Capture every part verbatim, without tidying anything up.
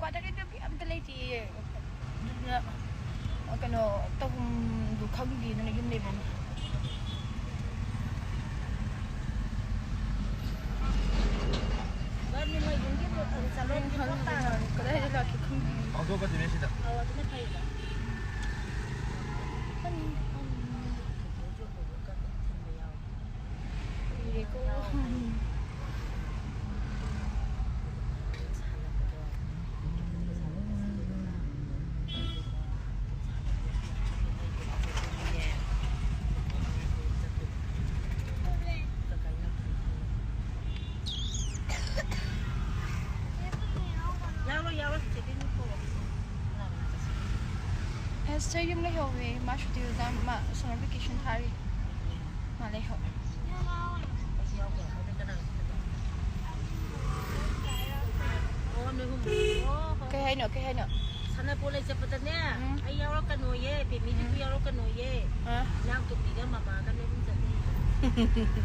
ꯀ꯭ꯋꯥꯇꯔꯗꯗꯤ ꯑꯝꯇ ꯂꯩꯇꯤꯌꯦ꯫ ꯑꯗꯨꯅ ꯀꯩꯅꯣ ꯇꯧꯐꯝꯗꯨ ꯈꯪꯗꯦꯗꯅ ꯌꯨꯝ ꯂꯩꯐꯝ꯫ ꯀꯗꯥꯏꯗ ꯂꯥꯛꯀꯦ ꯈꯪꯗꯦ꯫ ꯍꯧꯗꯣꯛꯀꯗꯣꯏꯅꯦ ꯁꯤꯗ꯫ ꯑꯧ, ꯑꯗꯨꯅ ꯐꯩꯕ꯫ ꯀꯨꯏꯔꯦꯀꯣ꯫ ꯌꯥꯎꯔꯣꯏ, ꯌꯥꯎꯔꯣꯏ, ꯆꯦ ꯕꯦꯅꯨ ꯀꯧꯔꯣ꯫ ꯀꯅꯥ ꯀꯅꯥ ꯆꯠꯁꯤꯒꯦ? ꯑꯦꯁꯇꯔ ꯌꯨꯝ ꯂꯩꯍꯧꯋꯦ, ꯃꯥ ꯁꯨꯇꯤ ꯑꯣꯖꯥ, ꯃꯥ summer vacation ꯊꯥꯔꯤ꯫ ꯃꯥ ꯂꯩꯍꯧꯋꯦ꯫ ꯑꯩꯁꯨ ꯌꯥꯎꯒꯦ꯫ ꯑꯗꯨ ꯀꯅꯥ ꯆꯠꯀꯗ꯭ꯔꯣ? ꯑꯣ, ꯅꯣꯏ ꯑꯍꯨꯝ꯫ ꯑꯣ, ꯍꯣꯏ꯫ ꯀꯩ ꯍꯥꯏꯅꯣ, ꯀꯩ ꯍꯥꯏꯅꯣ? ꯁꯥꯟꯅꯄꯣꯠ ꯂꯩ ꯆꯠꯄꯗꯅꯦ, ꯎꯝ꯫ ꯑꯩ ꯌꯥꯎꯔꯛꯀꯅꯣꯌꯦ, ꯕꯦꯕꯤꯗꯨꯁꯨ ꯎꯝ꯫ ꯌꯥꯎꯔꯛꯀꯅꯣꯌꯦ꯫ ꯑ꯫ ꯏꯅꯥꯎꯇꯣꯝꯕꯤꯒ ꯃꯃꯥꯒ ꯅꯣꯏ ꯑꯍꯨꯝ ꯆꯠꯅꯤ꯫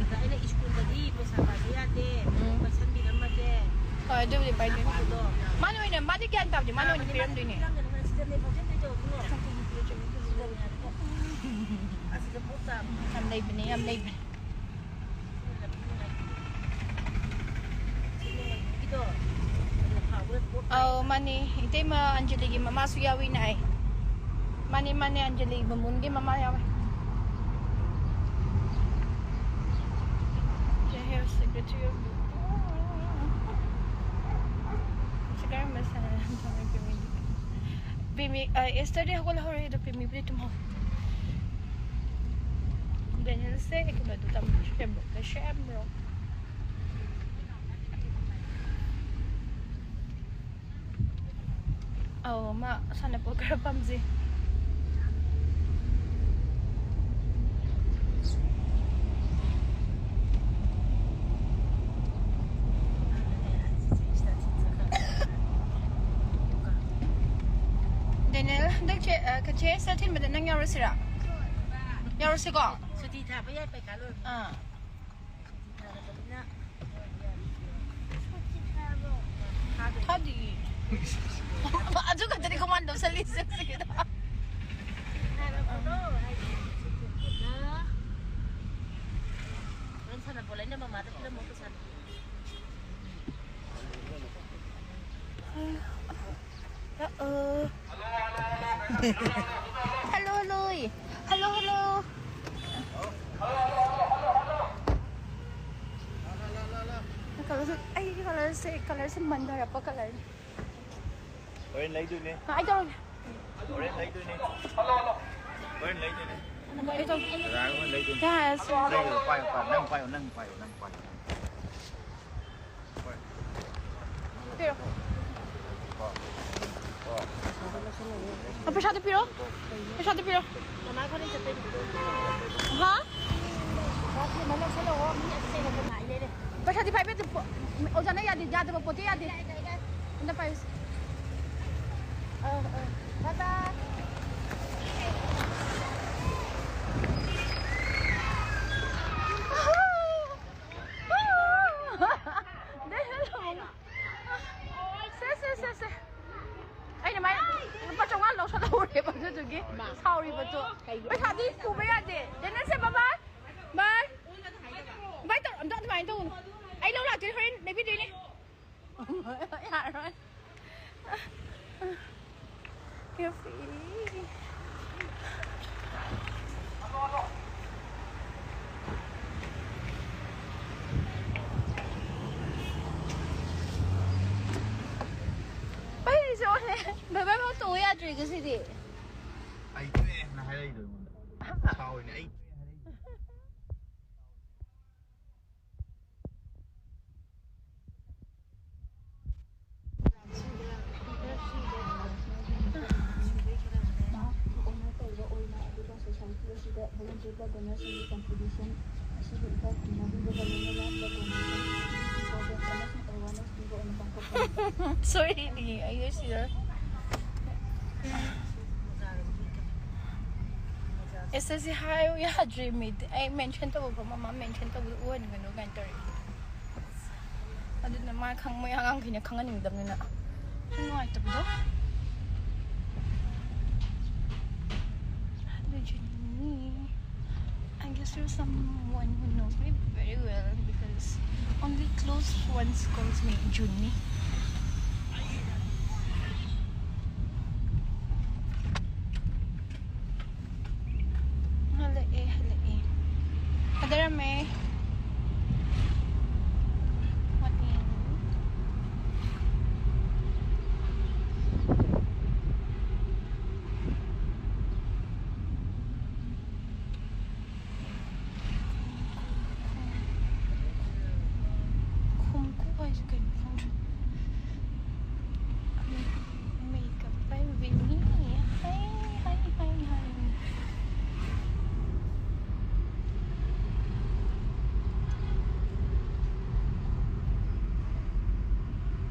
ꯑꯗ ꯑꯩꯅ ꯁ꯭ꯀꯨꯜꯗꯗꯤ ꯄꯩꯁꯥ ꯄꯥꯏꯕ ꯌꯥꯗꯦ, ꯎꯝ꯫ ꯄꯩꯁꯥ ꯄꯥꯏꯁꯟꯕꯤꯔꯝꯃꯒꯦ꯫ ꯍꯣꯏ, ꯑꯗꯨꯕꯨꯗꯤ ꯄꯥꯏꯗꯣꯏꯅꯦ꯫ ꯄꯥꯏꯕꯗꯣ꯫ ꯃꯥꯅ ꯑꯣꯏꯅ, ꯃꯥꯗꯤ ꯒ꯭ꯌꯥꯟ ꯇꯥꯕꯗꯤ ꯃꯥꯅ ꯑꯣꯏꯅ ꯃꯥꯅ ꯄꯤꯔꯝꯗꯣꯏꯅꯦ꯫ ꯄꯤꯔꯝꯒꯅꯤ, ꯃꯥꯅ ꯁꯤꯗꯅꯦ, ꯐꯥꯎꯖꯟꯗꯣꯏ ꯇꯧꯕꯅꯣ꯫ ꯁꯤꯗꯅꯦ ꯍꯥꯏꯕꯀꯣ꯫ ꯑꯁꯤꯗ ꯄꯣꯠ ꯆꯥꯕ꯫ ꯌꯥꯝ ꯂꯩꯕꯅꯦ, ꯌꯥꯝ ꯂꯩꯕꯅꯦ꯫ ꯑꯧ, ꯃꯥꯅꯦ꯫ ꯏꯇꯩꯃ ꯑꯟꯖꯂꯤꯒꯤ ꯃꯃꯥꯁꯨ ꯌꯥꯎꯏꯅ ꯍꯥꯏ꯫ ꯃꯥꯅꯦ, ꯃꯥꯅꯦ, ꯑꯟꯖꯂꯤ ꯕꯨꯝꯕꯨꯝꯒꯤ ꯃꯃꯥ ꯌꯥꯎꯋꯦ꯫ ꯁꯤ ꯀꯔꯝꯕ ꯁꯥꯟꯅꯔꯝꯗꯣꯏꯅꯣ? ꯄꯤꯃꯤ, ꯑ, ꯑꯦꯁꯇꯔꯗꯤ ꯍꯧꯒꯠꯂꯍꯧꯔꯦ, ꯑꯗꯣ ꯄꯤꯃꯤꯕꯨꯗꯤ ꯇꯨꯝꯍꯧꯔꯦ꯫ ꯗꯦꯅꯦꯜꯁꯦ ꯀꯩꯅꯣꯗꯣ ꯇꯝꯕ, ꯁꯦꯝꯕ, ꯁꯦꯝꯕ꯭ꯔꯣ? ꯑꯧ, ꯃꯥ ꯁꯥꯟꯅꯄꯣꯠ ꯈꯔ ꯄꯥꯝꯖꯩ꯫ ꯗꯦꯅꯦꯜ, ꯍꯟꯗꯛ ꯆꯦ-, ꯑ, ꯆꯦꯁꯇ ꯊꯤꯟꯕꯗ ꯅꯪ ꯌꯥꯎꯔꯁꯤꯔꯥ? ꯌꯥꯎꯔꯁꯤꯀꯣ? ꯁꯨꯇꯤ ꯊꯥꯕ ꯌꯥꯏ, ꯄꯩꯈꯥ ꯂꯣꯏꯔꯕꯅꯤꯅ꯫ ꯑꯥ꯫ ꯁꯨꯇꯤ ꯊꯥꯔꯕꯅꯤꯅ꯫ ꯁꯨꯇꯤ ꯊꯥꯔꯕꯣ? ꯊꯥꯗꯣꯏꯅꯦ꯫ ꯊꯥꯗꯤꯌꯦ꯫ ꯑꯗꯨ ꯈꯛꯇꯅꯤ ꯀꯃꯥꯟ ꯇꯧꯁꯜꯂꯤꯁꯦ ꯁꯤꯗ꯫ ꯅꯪ ꯁꯥꯟꯅꯄꯣꯠ ꯂꯩꯅ ꯃꯃꯥꯗ ꯄꯤꯔꯝꯃꯣ ꯄꯩꯁꯥꯗꯣ꯫ Hello, hello. Hello, hello. Colourꯁꯦ, ꯑꯩꯒꯤ colourꯁꯦ, colourꯁꯦ ꯃꯟꯊꯔꯛꯄ colourꯅꯤ꯫ ꯍꯣꯔꯦꯟ ꯂꯩꯗꯣꯏꯅꯦ꯫ ꯑꯩ ꯇꯧꯔꯒꯦ꯫ ꯍꯣꯔꯦꯟ ꯂꯩꯗꯣꯏꯅꯦ꯫ ꯍꯣꯔꯦꯟ ꯂꯩꯗꯣꯏꯅꯦ꯫ ꯑꯩ ꯇꯧꯔꯒꯦ꯫ ꯀꯅꯥ ꯍꯣꯔꯦꯟ ꯂꯩꯗꯣꯏꯅꯣ? ꯀꯌꯥ ꯍꯥꯏꯔꯁꯤ? ꯂꯩꯌꯣ, ꯄꯥꯏꯌꯣ, ꯄꯥꯏꯌꯣ꯫ ꯅꯪ ꯄꯥꯏꯌꯣ, ꯅꯪ ꯄꯥꯏꯌꯣ, ꯅꯪ ꯄꯥꯏꯌꯣ꯫ ꯍꯣꯏ꯫ ꯄꯤꯔꯣ꯫ ꯀꯣ꯫ ꯀꯣ꯫ ꯑ, ꯄꯩꯁꯥꯗꯣ ꯄꯤꯔꯣ꯫ ꯄꯩꯁꯥꯗꯣ ꯄꯤꯔꯣ꯫ ꯃꯃꯥ ꯈꯣꯏꯗ ꯆꯠꯇꯣꯏꯅꯦ꯫ ꯍꯥ? ꯄꯩꯁꯥꯗꯤ ꯄꯥꯏꯕ ꯌꯥꯗꯦ, ꯄꯣ-, ꯑꯣꯖꯥꯅ ꯌꯥꯗꯦ, ꯌꯥꯗꯕ ꯄꯣꯠꯇꯤ ꯌꯥꯗꯦ꯫ ꯑꯝꯇ ꯄꯥꯏꯌꯨꯁꯦ꯫ ꯑ, ꯑ, ꯇꯥꯇꯥ꯫ ꯁꯦ, ꯁꯦ, ꯁꯦ, ꯁꯦ꯫ ꯑꯩꯅ ꯃꯥꯏ ꯂꯨꯄꯥ ꯆꯥꯝꯃꯉꯥ ꯂꯧꯁꯜꯍꯧꯔꯦꯕ, ꯑꯗꯨꯗꯨꯒꯤ ꯁꯥꯎꯔꯤꯕꯗꯣ꯫ ꯄꯩꯁꯥꯗꯤ ꯄꯨꯕ ꯌꯥꯗꯦ꯫ ꯗꯦꯅꯦꯁ, ꯕꯥꯏ ꯕꯥꯏ꯫ ꯕꯥꯏ ꯇꯧ-, ꯑꯝꯇ ꯑꯗꯨꯃꯥꯏꯅ ꯇꯧꯒꯅꯨ꯫ ꯑꯩ ꯂꯧ ꯂꯥꯛꯇꯣꯏꯅꯦ, ꯍꯣꯔꯦꯟ ꯂꯩꯕꯤꯗꯣꯏꯅꯦ꯫ ꯌꯥꯔꯣꯏ꯫ Your feet. ꯕꯥꯏ, ꯕꯥꯏ ꯐꯥꯎ ꯇꯣꯡ ꯌꯥꯗ꯭ꯔꯤ ꯉꯁꯤꯗꯤ꯫ ꯑꯩ ꯇꯣꯛꯑꯦ ꯅ ꯍꯥꯏꯔꯛꯏꯗꯣ ꯑꯩꯉꯣꯟꯗ꯫ ꯍꯥ? ꯁꯥꯎꯔꯤꯅꯦ, ꯑꯩ ꯇꯣꯛꯑꯦ ꯍꯥꯏꯔꯛꯏꯗꯣ꯫ Sorry, ꯑꯩ ꯁꯤꯗ꯫ ꯑꯦꯁ ꯑꯦꯁ ꯁꯤ ꯍꯥꯏꯌꯨ ꯌꯥꯗ꯭ꯔꯤ ꯃꯤꯗꯤ꯫ ꯑꯩ mention ꯇꯧꯕ ꯐꯥꯎ ꯃꯃꯥ mention ꯇꯧꯕꯗꯣ ꯎꯍꯟꯒꯅꯨ ꯀꯥꯏꯅ ꯇꯧꯔꯛꯑꯦ꯫ ꯑꯗꯨꯅ ꯃꯥ ꯈꯪ-, ꯃꯣꯏ ꯑꯉꯥꯡꯈꯩꯅ ꯈꯪꯍꯟꯅꯤꯡꯗꯕꯅꯤꯅ꯫ ꯅꯨꯡꯉꯥꯏꯇꯕꯗꯣ꯫ ꯑꯗꯨ ꯖꯨꯅꯤ꯫ I guess you're someone who knows me very well because only close ones calls me Junie. ꯍꯜꯂꯛꯑꯦ, ꯍꯜꯂꯛꯑꯦ꯫ ꯊꯥꯗꯔꯝꯃꯦ꯫ ꯃꯇꯦꯡ꯫ ꯈꯣꯡꯀꯨꯞ ꯍꯥꯏꯁꯦ ꯀꯩꯅꯣ ꯈꯪꯗ꯭ꯔꯦ꯫ Makeup by Winnie. Hi, hi, hi, hi.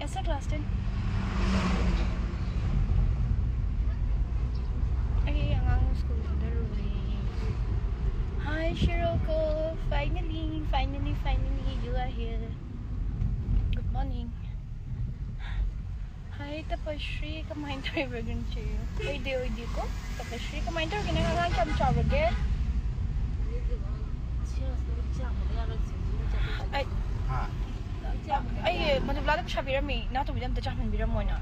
Esther, class ten. ꯑꯩ ꯑꯉꯥꯡ school ꯊꯥꯗꯔꯨꯔꯦ꯫ Hi, Shiroko. Finally, finally, finally, you are here. Good morning. Hi, Tapashri. ꯀꯃꯥꯏꯅ ꯇꯧꯔꯤꯕ꯭ꯔꯥ ꯅꯪꯁꯦ? ꯑꯣꯏꯗꯦ, ꯑꯣꯏꯗꯦꯀꯣ? ꯇꯄꯁ꯭ꯔꯤ, ꯀꯃꯥꯏꯅ ꯇꯧꯔꯒꯦ? ꯅꯪ ꯑꯉꯥꯡ ꯀꯌꯥꯝ ꯆꯥꯎꯔꯒꯦ? ꯑꯩ, ꯑꯩ ꯃꯗꯨꯕꯂꯥꯗ ꯄꯩꯁꯥ ꯄꯤꯔꯝꯃꯤ, ꯏꯅꯥꯎꯇꯣꯝꯕꯤꯗ ꯑꯝꯇ ꯆꯥꯍꯟꯕꯤꯔꯝꯃꯣꯅ꯫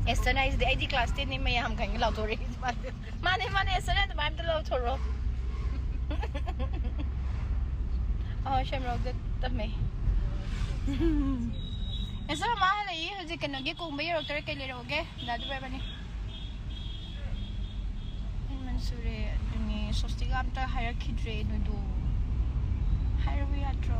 ꯑꯦꯁꯇꯔꯅ ꯍꯥꯏꯁꯤꯗꯤ, "ꯑꯩꯗꯤ ꯀ꯭ꯂꯥꯁ ꯇꯦꯟꯅꯤ ꯃꯌꯥꯝ" ꯀꯥꯏꯅ ꯂꯥꯎꯊꯣꯔꯛꯏ꯫ ꯃꯥꯅꯦ, ꯃꯥꯅꯦ, ꯑꯦꯁꯇꯔꯅ ꯑꯗꯨꯃꯥꯏꯅ ꯑꯝꯇ ꯂꯥꯎꯊꯣꯔꯛꯑꯣ꯫ ꯑꯍꯣꯏ, ꯁꯦꯝꯔꯣꯛꯇ ꯇꯝꯃꯦ꯫ ꯑꯦꯁꯇꯔ ꯃꯥ ꯍꯜꯂꯛꯏ ꯍꯧꯖꯤꯛ꯫ ꯀꯩꯅꯣꯒꯤ ꯀꯣꯡꯕ ꯌꯧꯔꯛꯇꯣꯔꯦ꯫ ꯀꯩ ꯂꯩꯔꯛꯑꯣꯒꯦ? ꯗꯥꯗꯨ ꯕꯥꯏꯕꯅꯤ꯫ ꯍꯦꯟꯃꯟ ꯁꯨꯔꯦ꯫ ꯑꯗꯨꯅꯦ, ꯁ꯭ꯋꯥꯁꯇꯤꯀꯥ ꯑꯝꯇ ꯍꯥꯏꯔꯛꯈꯤꯗ꯭ꯔꯦ ꯅꯣꯏꯗꯣ꯫ ꯍꯥꯏꯔꯕ ꯌꯥꯗ꯭ꯔꯣ?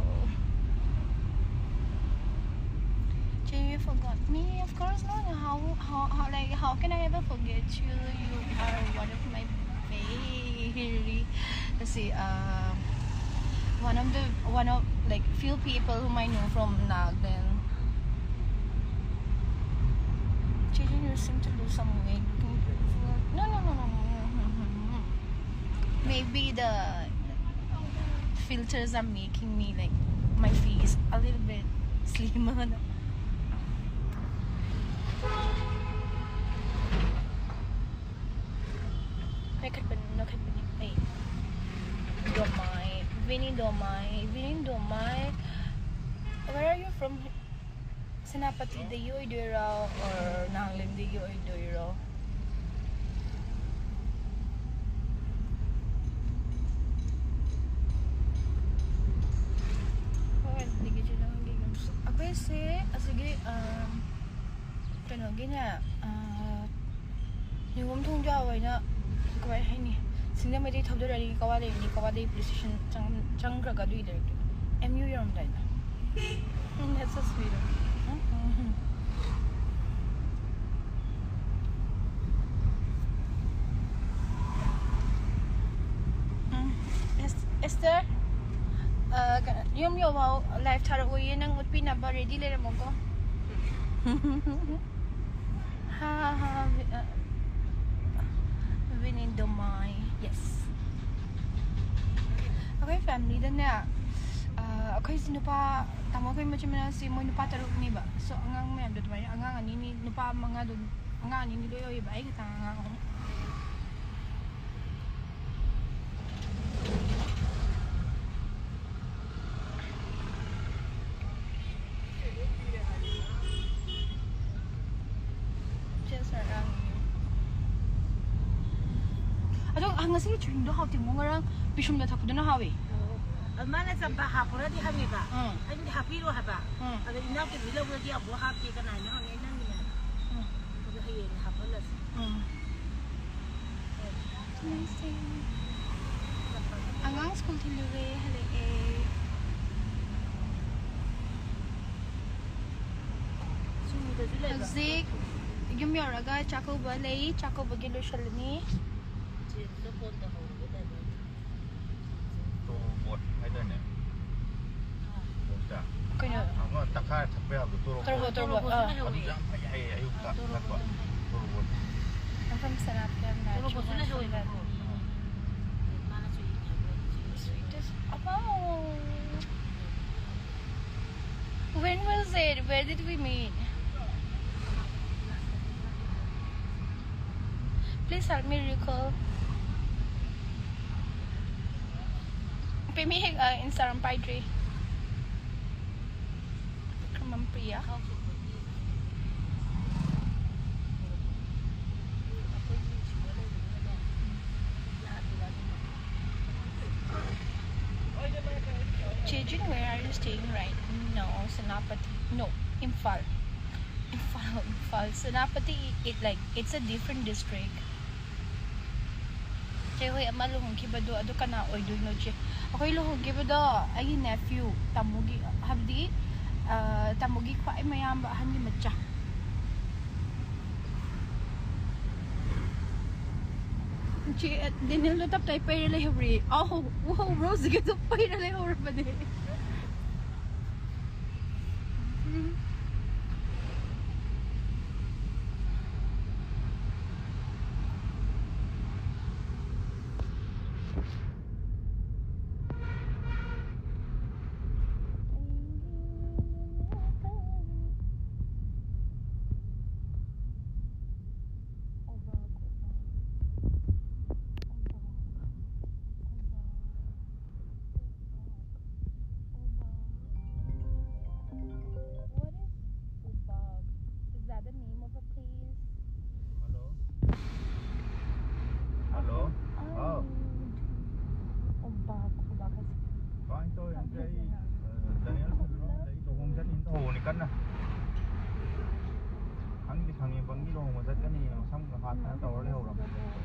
Jay, you forgot me? Of course not. How, how, how, like, how can I ever forget you? You are one of my very, let's see, uh, one of the, one of, like, few people whom I know from Nagaland. Jay, you seem to lose some weight. Looking beautiful. No, no, no, no, no, no, no, no. Maybe the filters are making me, like, my face a little bit slimmer. Vinny Domai, Vinny Domai. Where are you from? ꯁꯦꯅꯥꯄꯇꯤꯗꯒꯤ ꯑꯣꯏꯗꯣꯏꯔꯣ, or ꯅꯥꯒꯥꯂꯦꯟꯗꯒꯤ ꯑꯣꯏꯗꯣꯏꯔꯣ? ꯍꯣꯏ, ꯑꯗꯨꯗꯒꯤ ꯆꯦ ꯅꯪꯒꯤ ꯌꯨꯝꯁꯨ꯫ ꯑꯩꯈꯣꯏꯁꯦ ꯑꯁꯤꯒꯤ, ꯑꯝ, ꯀꯩꯅꯣꯒꯤꯅꯦ, ꯑ, ꯅꯤꯉꯣꯝ ꯊꯣꯡꯖꯥꯎ ꯍꯥꯏꯅ, ꯀꯃꯥꯏ ꯍꯥꯏꯅꯤ? ꯁꯤꯡꯖꯃꯩꯗꯒꯤ ꯊꯧꯗꯔꯛꯑꯅꯤ, ꯀꯋꯥ ꯂꯩꯔꯅꯤ, ꯀꯋꯥꯗꯒꯤ ꯄꯨꯂꯤꯁ ꯁ꯭ꯇꯦꯁꯟ ꯆꯪ-, ꯆꯪꯈ꯭ꯔꯒ ꯑꯗꯨꯒꯤ ꯂꯩꯔꯛꯇꯨꯅꯦ꯫ ꯑꯦꯝ ꯌꯨ ꯌꯧꯔꯝꯗꯥꯏꯗ꯫ Um, that's so sweet. Um, um, um. ꯎꯝ, ꯑꯦꯁ-, ꯑꯦꯁꯇꯔ, ꯑ, ꯀꯩꯅꯣ, ꯌꯨꯝ ꯌꯧꯐꯥꯎ ꯂꯥꯏꯚ ꯊꯥꯔꯛꯑꯣꯌꯦ, ꯅꯪ ꯎꯠꯄꯤꯅꯕ ꯔꯦꯗꯤ ꯂꯩꯔꯝꯃꯣꯀꯣ꯫ ꯍꯥ, ꯍꯥ, ꯍꯥ, ꯋꯤ-, ꯑ, ꯋꯤꯅꯤꯟ ꯗꯣꯃꯥꯏ, ꯌꯦꯁ꯫ ꯑꯩꯈꯣꯏ ꯐꯦꯃꯤꯂꯤꯗꯅꯦ, ꯑ, ꯑꯩꯈꯣꯏꯁꯤ ꯅꯨꯄꯥ, ꯇꯥꯃꯣ ꯑꯩꯈꯣꯏ ꯃꯆꯤꯟ ꯃꯅꯥꯎꯁꯤ ꯃꯣꯏ ꯅꯨꯄꯥ ꯇꯔꯨꯛꯅꯦꯕ꯫ So, ꯑꯉꯥꯡ ꯃꯌꯥꯝꯗꯣ ꯑꯗꯨꯃꯥꯏꯅ ꯑꯉꯥꯡ ꯑꯅꯤꯅꯤ, ꯅꯨꯄꯥ ꯃꯉꯥꯗꯣ, ꯑꯉꯥꯡ ꯑꯅꯤꯅꯤ ꯂꯣꯏ ꯑꯣꯏꯌꯦꯕ, ꯑꯩ ꯈꯛꯇꯪ ꯑꯉꯥꯡ ꯑꯍꯨꯝ꯫ ꯆꯦ ꯁꯔ, ꯑꯪ꯫ ꯑꯗꯣ, ꯑ, ꯉꯁꯤꯒꯤ ꯆꯨꯍꯤꯡꯗꯣ ꯍꯥꯎꯇꯦꯉꯣ, ꯉꯔꯥꯡ ꯄꯤꯁꯨꯝꯗ ꯊꯛꯄꯗꯨꯅ ꯍꯥꯎꯋꯦ꯫ ꯑꯣ꯫ ꯑꯗꯨ ꯃꯥꯅ ꯆꯝꯄ꯭ꯔꯥ ꯍꯥꯞꯄ꯭ꯔꯗꯤ ꯍꯪꯉꯦꯕ꯫ ꯎꯝ꯫ ꯑꯩꯅꯗꯤ ꯍꯥꯞꯄꯤꯔꯣ ꯍꯥꯏꯕ꯫ ꯎꯝ꯫ ꯑꯗꯣ ꯏꯅꯥꯎꯇꯣꯝꯕꯤ ꯂꯧꯔꯗꯤ ꯑꯃꯨꯛ ꯍꯥꯞꯀꯦ, ꯀꯅꯥꯅꯣ ꯍꯪꯉꯦ, ꯅꯪꯒꯤꯅꯦ ꯍꯥꯏꯕ꯫ ꯎꯝ꯫ ꯑꯗꯣ ꯍꯌꯦꯡ ꯍꯥꯞꯍꯜꯂꯁꯤ꯫ ꯎꯝ꯫ ꯑꯉꯥꯡ ꯁ꯭ꯀꯨꯜ ꯊꯤꯜꯂꯨꯔꯦ, ꯍꯜꯂꯛꯑꯦ꯫ ꯁꯨꯝꯗꯁꯨ ꯂꯩꯕ꯫ ꯍꯧꯖꯤꯛ ꯌꯨꯝ ꯌꯧꯔꯒ ꯆꯥꯛꯀꯧꯕ ꯂꯩ, ꯆꯥꯛꯀꯧꯕꯒꯤ ꯂꯣꯏꯁꯜꯂꯅꯤ꯫ ꯖꯦꯝꯁꯇ ꯐꯣꯟ ꯇꯧꯍꯧꯔꯒꯦ ꯇꯧꯕꯅꯤ꯫ ꯇꯣꯔꯣꯕꯣꯠ ꯍꯥꯏꯗꯥꯏꯅꯦ? ꯀꯩꯅꯣ? ꯑꯃ ꯇꯛꯈꯥꯏꯔ ꯊꯛꯄ ꯌꯥꯕꯗꯣ, ꯇꯣꯔꯣꯕꯣꯠ꯫ ꯇꯣꯔꯣꯕꯣꯠ, ꯇꯣꯔꯣꯕꯣꯠ, ꯑꯥ꯫ ꯑꯗꯨꯁꯨ ꯌꯥꯝ ꯐꯩ ꯍꯥꯏꯌꯦ, ꯑꯌꯨꯛꯇ ꯊꯛꯄ꯫ ꯇꯣꯔꯣꯕꯣꯠ꯫ I'm from ꯁꯅꯥꯄꯇꯤ, I'm not ꯇꯣꯔꯣꯕꯣꯠꯁꯨ ꯂꯩꯍꯧꯋꯦꯕꯀꯣ꯫ Sweetest. ꯑꯃꯥꯎ꯫ When was it? Where did we meet? Please help me recall. ꯄꯦꯃꯤ ꯍꯦꯛ, ꯑ, Instagram ꯄꯥꯏꯗ꯭ꯔꯤ꯫ ꯀ꯭ꯔꯃꯝ Priya. Chejin, where are you staying right now? Senapati? No, Imphal. Imphal, Imphal. Senapati, it, like, it's a different district. ꯆꯦ ꯍꯣꯏ ꯑꯃ ꯂꯨꯍꯣꯡꯈꯤꯕꯗꯣ ꯑꯗꯨ ꯀꯅꯥ ꯑꯣꯏꯗꯣꯏꯅꯣ ꯆꯦ? ꯑꯩꯈꯣꯏ ꯂꯨꯍꯣꯡꯈꯤꯕꯗꯣ ꯑꯩꯒꯤ nephew, ꯇꯥꯃꯣꯒꯤ, ꯍꯥꯏꯕꯗꯤ, ꯑ, ꯇꯥꯃꯣꯒꯤ ꯈ꯭ꯋꯥꯏ ꯃꯌꯥꯝꯕ ꯑꯍꯟꯒꯤ ꯃꯆꯥ꯫ ꯆꯦ ꯗꯦꯅꯤꯜꯗꯣ ꯇꯞ ꯇꯥꯏ ꯄꯩꯔ ꯂꯩꯍꯧꯔꯤ꯫ ꯑꯧ, ꯎꯍꯧꯕ꯭ꯔꯣ? ꯍꯧꯖꯤꯛꯀꯤꯗꯣ ꯄꯩꯔ ꯂꯩꯍꯧꯔꯕꯅꯦ꯫ What is Ubag? Is that the name of a place? Hello. Hello. Oh. Ubag, Ubag ꯍꯥꯏꯁꯦ꯫ ꯀꯃꯥꯏꯅ ꯇꯧꯔꯤꯅꯣ? ꯑꯩ, ꯑ, ꯗꯅꯤꯌꯦꯜ ꯈꯣꯡꯗ꯭ꯔꯣꯝꯗ ꯑꯩ ꯂꯨꯍꯣꯡ ꯆꯠꯅꯤꯅ ꯇꯧꯍꯧꯕꯅꯤ ꯀꯟꯅ꯫ ꯈꯪꯗꯤ ꯈꯪꯉꯦ, ꯕꯪꯒꯤ ꯂꯨꯍꯣꯡꯕ ꯆꯠꯀꯅꯤ, ꯃꯁꯝꯒ ꯍꯥꯠꯇꯅ ꯇꯧꯔ ꯂꯩꯍꯧꯔꯕꯅꯦ꯫